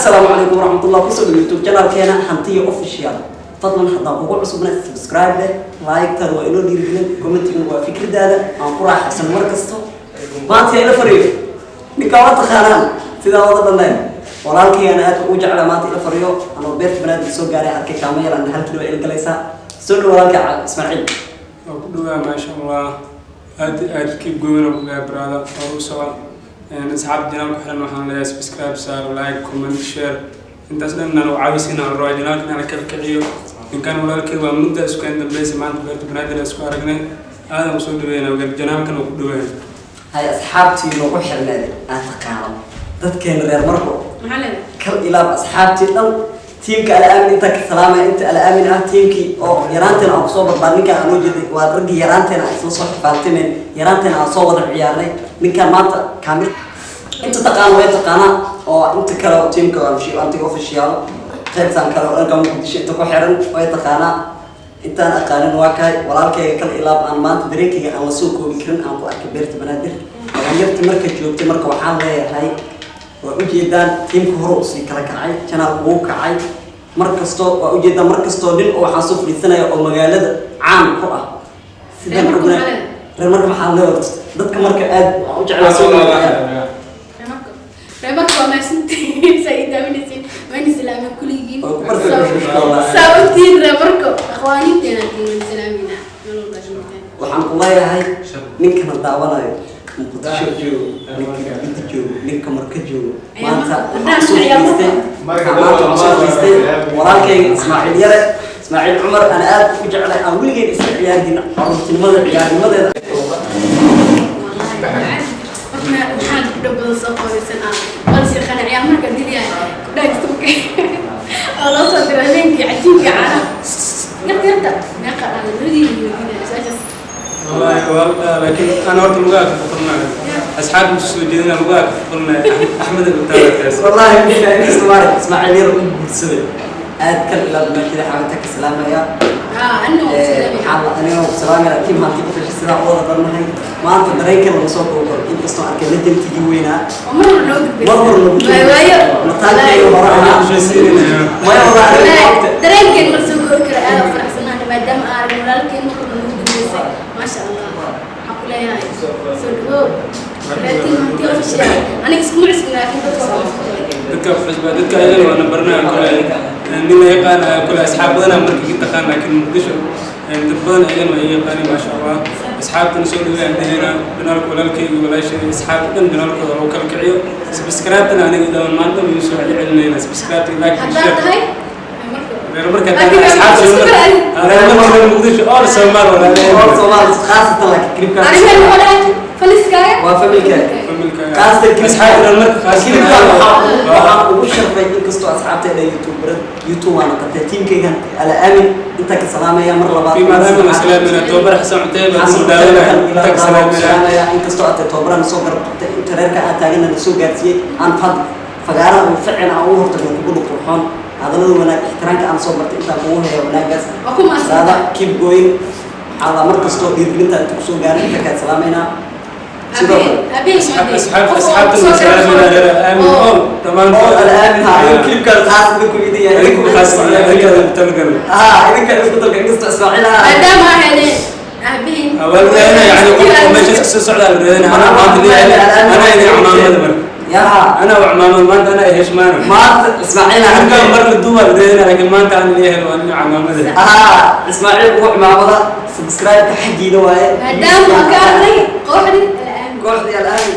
Asalaamu calaykum waraxmatullah. Kusoo dhow YouTube channelkeena Hantiya Official. Fadlan haddaan kugu cusubna, subscribe leh, like-taada waa inoo dhiirigelin, commentigan waa fikradaada aan ku raaxaysan mar kasto. Maanta ila fariyo ninkaa waa taqaanaan, sidaa wada dhannayn, walaalkaygaan aad ugu jecla. Maanta ila fariyo anoo Beerta Banaadir soo gaaray, arkay kaama yaran, halkii waa ila galaysaa. Soo dhow, walaalkay Ismaaciil. Waa ku dhawaa, maasha Allah, aad aad. Keep going oo ku leeyahay, brother, oo u soco. Asxaab channel ku xiran waxaan leeyahay subscribe saar, like, comment, share, intaas dhan nala caawisiin. Aan rabaa channelka inaan kala kiciyo. Ninkan walaalkay waa mudda isku een dambeysay, maanta Beerta Banaadir isku aragnay, aadan usoo dhaweynaa channelkan oo ku dhaweyn. Hay, asxaabtii noogu xirneed aan taqaano, dadkeena reer Marko. Maxaa leedahay? Kal ilaab asxaabtii dhan, tiimka Ala-aamin inta ka salaamaya, inta Ala-aamin ah, tiimkii oo yaraanteena aan kusoo barbaar. Ninkaan aan noo jeeday waa raggii yaraanteena aan isla soo xifaaltimeen, yaraanteena aan soo wada ciyaarnay. Ninkaan maanta kaamir inta taqaano way taqaanaa, oo inta kale oo tiimka Antiga Official, qaybtan kale oo dhanka Muqdisho inta ku xiran way taqaanaa. Intaan aqaanin waa kahay walaalkayga kal ilaab aan maanta dareenkayga aan la soo koobi karin aan ku arkay Beerta Banaadir, dhalinyartii marka joogtay. Marka waxaan leeyahay, waa ujeedaan, tiimka hore usii kala kacay, channelka wuu kacay. Mar kasto waa ujeedaan, mar kastoo nin oo waxaan soo fadhiisanaya oo magaalada caan ku ah sidaan Reer Marka. Ognahay. Maxaa leedahay? Reer Marka maxaa leeyahay? Dadka marka aad waxaan u jeclaa soo dhaweeyaan. Reer Marka waa mahadsantihiin saa ii daawanaysiin, waan islaamay kulligiin. Waa ku bartay. Saa ogtihiin, reer Marko akhwaaniinteena waan islaaminaa meel walba joogtaan. Waxaan ku leeyahay, ninkana daawanayo, Muqdisho joogo, ninka dibadda joogo, ninka Marka joogo, maanta waxaan soo fadhiistay, maanta waxaan soo fadhiistay walaalkayga Ismaaciil Yare, Ismaaciil Cumar, aan aad u jeclay, aan weligeed isla ciyaarjin caruurtinimada, ciyaarnimadeeda. Horta maxaa gabdho badan soo qoodaysan ah balse qanaciyaa marka dilyahay gabdhaha YouTube oo loo soo diro habeenkii cajiinka caanaha yarta yarta meeqa dhahda labadiina weydiinaya su-aashaas. Wallaahi laakiin ana horta lugaha ka fuqulnayo, asxaab intu soo jeedina lugaha ka fuqulnayo, Axmed alutaagataas. Wallaahi billahi, inkasta maarag Ismaaciil Yare u guursaday, aad kan ilaa dumaashada xaawinta ka salaamaya. Anna waa Waxaan aniga ku salaamaya tiim Hanti Official. Sidaa u wada dhannahay, maanta dareenkan lama soo koobi karo, inkastoo arkay legendtigii weynaa. Oo mar hore loo gudbay. Mar hore lagu waayo. Mataankeyga hore ahaa maya wada aniga maogta. Dareenkeen ma soo koobi karo, aad u faraxsanahay maadaama aan arag walaalkeen mar hore nagu dambeysay. Maasha Allah, waxaan ku leeyahay soo dhawow laakiin Hanti Official aniga iskuma cusbin, laakiin dadka waa ku cusbay. Dadka xusba, dadka ayagana waa nabarnaa kole, nin la yaqaan kole, asxaab badanaa marka ka taqaan, laakiin Muqdisho dad badan ayagana waa yaqaani. Maasha Allah, asxaabtana soo dhaweeyaan dhehena channelka walaalkayga, walaashay, asxaabta dhan channelkooda lagu kala kiciyo. Subscribe-tana aniga dhawan maanta waynu soo celcelinayna subscribe, like, haddaad share. Tahay Reer marka laakiin asxaabta reer reer marka, reer Muqdisho, all Soomaal walaalaheen. All Soomaali, khaasatan laakiin clipkaan. Aniga wuxuu dhahay faliskaaga. Waa familkaaga. Familka. Khaasatan asxaabta reer marka khaasatan. Clipkaan waxaan ugu sharfay, inkastoo asxaabteeda YouTuber YouTube waa noqotay, tiimkaygan Ala Aamin intaa ka salaamaya mar labaad. في maadaama la salaamina tobar Xasan Cutayba Xasan daawanaya inta ka salaamina. Salaamaya, inkastoo aad tababarana soo garab qabtay, inta reerka aad taagana na soo gaarsiiyey, aan fad fagaaraha uu ficin aan ugu hortagno kubadda qurxoon, hadallada wanaag, ixtiraamka aan soo bartay, intaan kugu haya wanaagaas. Waa ku mahadsantahay. Saada, keep going. Waxaa la mar kastoo dhiirgelinta inta kusoo gaaray, inta kaa salaameynaa sidoo kale. Asxaabta la salaamina, reer Aamin, all dhammaan. Oo Ala Aamin ha clipkaan khaas idinku idin yahay. Idinku khaas, idinka talgal. Ah, idinka isku talgal, inkastoo Ismaaciil ah. Maadaama heleen aabihiin. Waalidayna yani qofka meesha iska soo socdaa la raadinaya. Ana maanta leeyahay ana idin camaamada marka. Yaa. Ana camaamad maanta ana heshmaana. Maanta Ismaaciil ah. Ninkan mar la duuba la raadinaya, laakiin maanta ana leeyahay waa nin camaamada. Ah, Ismaaciil ugu cimaamada, subscribe-ka xaggiina waaye. Maadaama ka arnay kooxdii Al-Aamin. Kooxdii Al-Aamin.